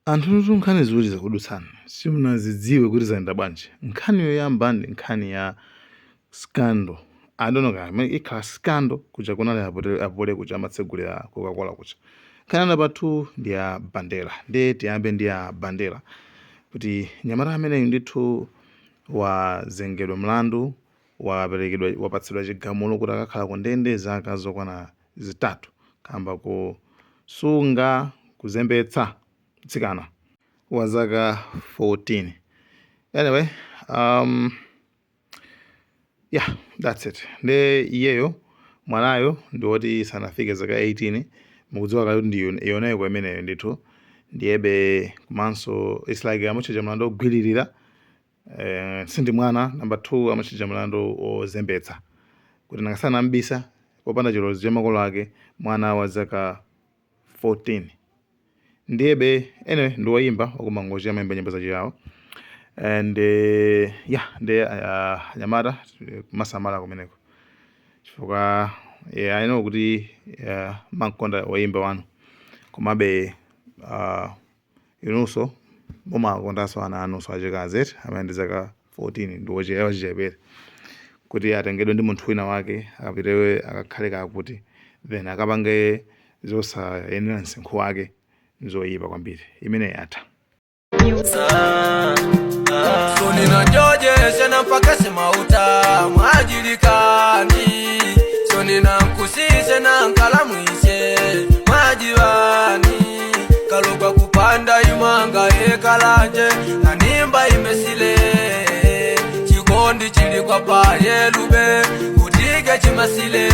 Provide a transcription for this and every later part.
Anthutu nkhani ziwiri zakudutsani simunazidziwe kuti zayenda bwanji. Nkhani yoyamba ndi nkhani ya scandal. I don't know kaya ikhala scandal kuja kunali apole kuja amatsegulira Coca-Cola kuja. Nkhani ya namba 2 ndi ya Bandera. Ndiye tiyambe ndi ya Bandera kuti nyamata ameneyu ndithu wazengedwa mlandu waperekedwa wapatsidwa chigamulo kuti akakhala ku ndende zaka zokwana 3 kamba kusunga kuzembetsa mtsikana wa zaka 14. Anyway, yeah, that's it. Nde iyeyo mwanayo ndi woti sanafike zaka 18. Mukudziwa kale kuti ndi yonayo imeneyo ndithu. Ndiyebe komanso it's like amutchaja mlandu ogwiririra, sindi mwana. Number 2, amutchaja mlandu ozembetsa kuti nakasana ambisa popanda chilolezo cha makolo ake mwana wa zaka 14. Ndiyebe anyway, ndi woyimba wakumangochi, amayimba nyimbo zachiyawo and yeah, ndi anyamata kumasamala kumeneko chifukwa, yeah, I know kuti mankonda woyimba wanu, komabe inunso mumakondanso ana anunso achikazi eti amene ndi zaka 14 ndi wachichepere kuti atengedwe ndi munthu wina wake akapitewe akakhale kakuti then akapange zosayenera msinkhu wake, nzoyipa kwambiri. Imene yatha. Sonina njoje sena mpaka semauta mwajilikani sonina nkusise na nkalamwise mwajibani kalugwa kupanda imanga ekalanje kanimba imesile chikondi chili kwa payelube kutike chimasile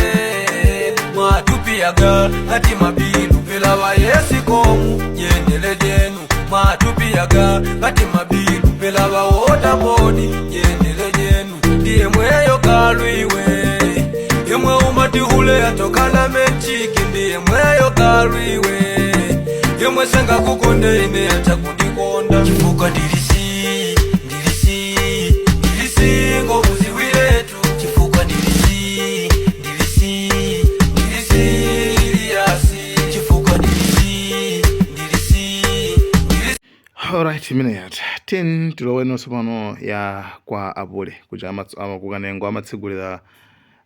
mwatupiyaga kati mabilu pela bayesikomu jendele jenu mwatupiyaga kati mabilu pela bawota bodi jendele jenu ndiye mweyo kalwiwe yemwe umatihule atokala mechiki ndiye mweyo kalwiwe yemwe senga kukonde ine achakundikonda chifukwa ndilisi ndilisi ndilisingo muziwiretu chifukwa ndilisi ndilisi ndilisiriyasi chifukwa ndilisi ndilisi ndilisi. Alright, imene yatha. Ten tilowenso pano ya kwa apule kuja kukanengo amatsegulira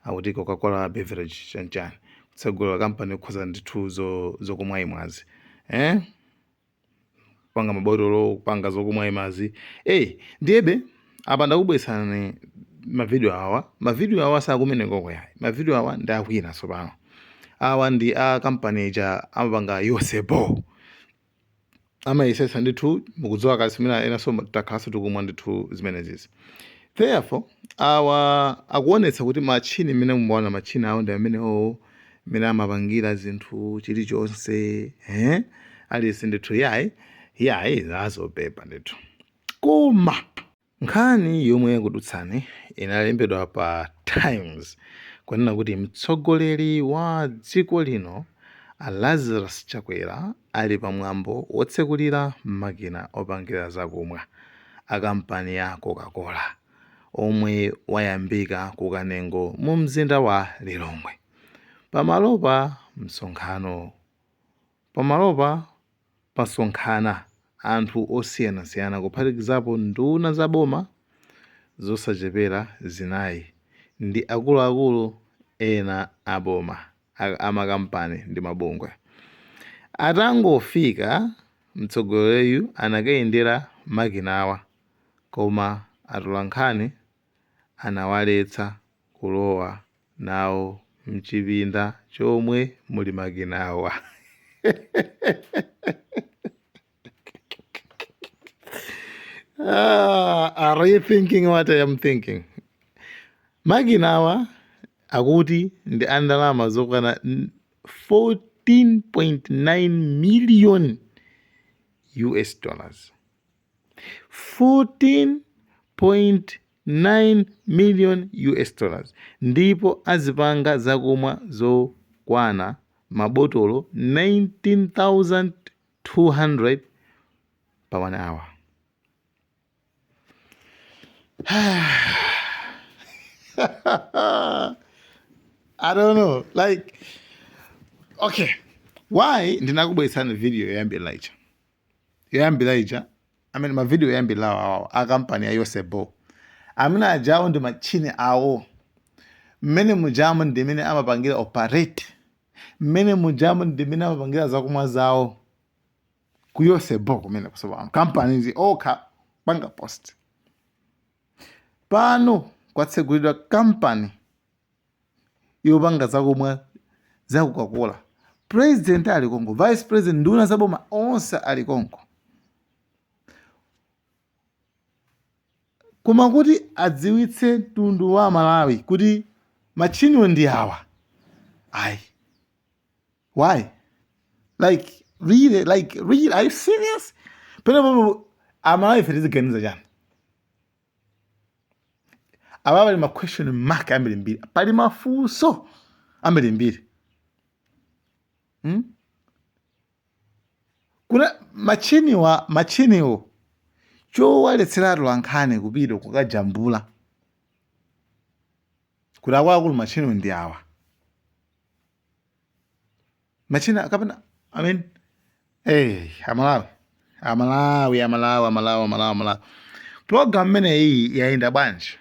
akuti Coca-Cola beverage chanchani kutsegulira kampani yokhuza ndithu zokumwa imwazi, kupanga mabotolo, kupanga zokumwa imazi. Ndiyebe apa ndakubwesani mavidiyo awa. Mavidiyo awa sakumenekoko yayi, mavidiyo awa ndi akwina. Tsopano awa ndi a kampani ija amapanga Yosebo, amayesesa ndithu. Mukudziwa kale zimene enanso takhalanso tikumwa ndithu zimenezizi. Therefore awa akuonetsa kuti machini mmene mumaona machini awo ndi amenewo mmene amapangira zinthu chilichonse, Aliyense ndithu yayi yayi zazopepa ndithu. Koma nkhani yomwe yakudutsani inalembedwa pa Times kunena kuti mtsogoleri wa dziko lino a Lazarus Chakwera ali pamwambo wotsekulira makina opangira zakumwa a kampani ya Coca-Cola omwe wayambika ku Kanengo mu mzinda wa Lilongwe. Pamalopa msonkhano pamalopa pasonkhana anthu osiyanasiyana kuphatikizapo nduna za boma zosachepera 4 ndi akuluakulu ena a boma, amakampani ndi mabungwe. Atangofika, mtsogoleriyu anakayendera makinawa koma atolankhani anawaletsa kulowa nawo mchipinda chomwe muli makinawa. Ah, are you thinking what I am thinking? Makinawa akuti ndi a ndalama zokwana 14.9 million US dollars. 14.9 million US dollars ndipo azipanga zakumwa zokwana mabotolo 19,200 pa 1 hour. I don't know. Like, okay. Why ndinakubweretsani video yoyambirira ija? Yoyambira ija, amene mavidiyo oyambirawo awawa a kampani ya Yosebo, amene ajawo ndi machine awo. Mmene mujamo ndi mmene amapangira operate, mmene mujamo ndi mmene amapangira zakumwa zawo ku Yosebo kumene kusopano kampani ndi okha panga post. Pano kwatsegulidwa kampani yopanga zakumwa za Coca-Cola. President ali konko, vice president, nduna zaboma onse ali konko, koma kuti adziwitse mtundu wa Malawi kuti machiniwo ndi awa, ayi. Why? Like, really? Like, really? Are you serious? Pene Amalawi ife tiziganiza chani? Apa pali ma question mark ambirimbiri, pali mafunso ambirimbiri, Kuna machiniwa, machiniwo chowaletsera atolankhani kupita kukajambula kuti akuluakulu machiniwo ndi awa, machina kapena, I mean, hey, Amalawi, Amalawi, Amalawi, Amalawi, Amalawi, Amalawi, program imeneyi yayenda bwanji?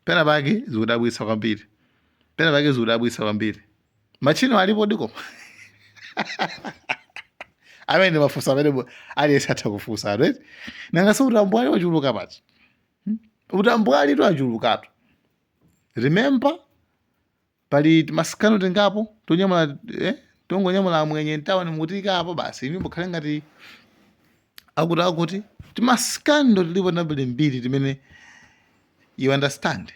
Pena pake zikudabwitsa kwambiri, pena pake zikudabwitsa kwambiri. Machino alipo diko amene ndi mafunso amene aliyense atha kufunsa, right? Nanga si utambwali wachuluka pachi? Utambwali tu achulukatu. Remember, pali masikano tingapo tonyamula, tongonyamula amwenye mtawuni mutikapo basi, inu mukhale ngati akuti akuti timasikando tilipo tambirimbiri timene, you understand,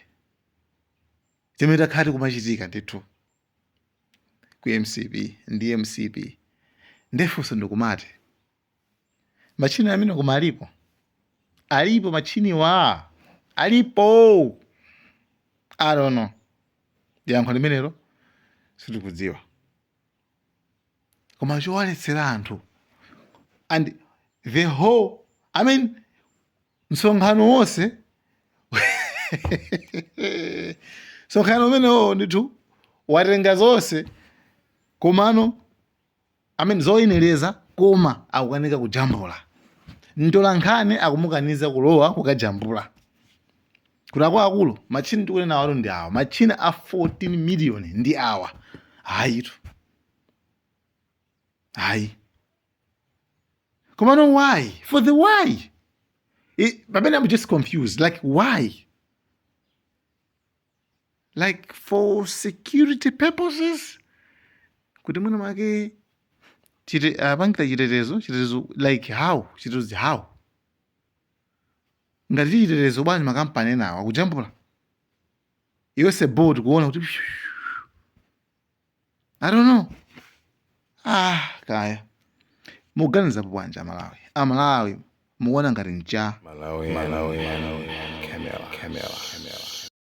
timene takhala tikumachitika ndithu ku MCP ndi MCP. Ndefunso ndikumati, machini amene koma alipo, alipo machiniwa, alipo? I don't know, yankho limenelo sitikudziwa. Koma chowaletsera anthu and the whole, I mean, msonkhano wonse, msonkhano umenewo ndithu watenga zonse, komano, I mean, zoyenereza, koma akukanika kujambula. Mtolankhani akumukaniza kulowa kukajambula kuti akuluakulu machini tikunena awatu ndi awa, machini a 14 million ndi awa. Ayitu, ayi. Komano why? For the why? Pamene I'm just confused, like, why? Like, for security purposes, kuti mwina mwake chite apangira chitetezo, chitetezo, like how? Chitetezo how? Ngati chili chitetezo, bwanji makampani enawo akujambula yonse board kuona kuti, I don't know. Ah, kaya muganizapo bwanji Amalawi? Amalawi, mukuona ngati ncha Malawi, Malawi, Camera, Camera, Camera.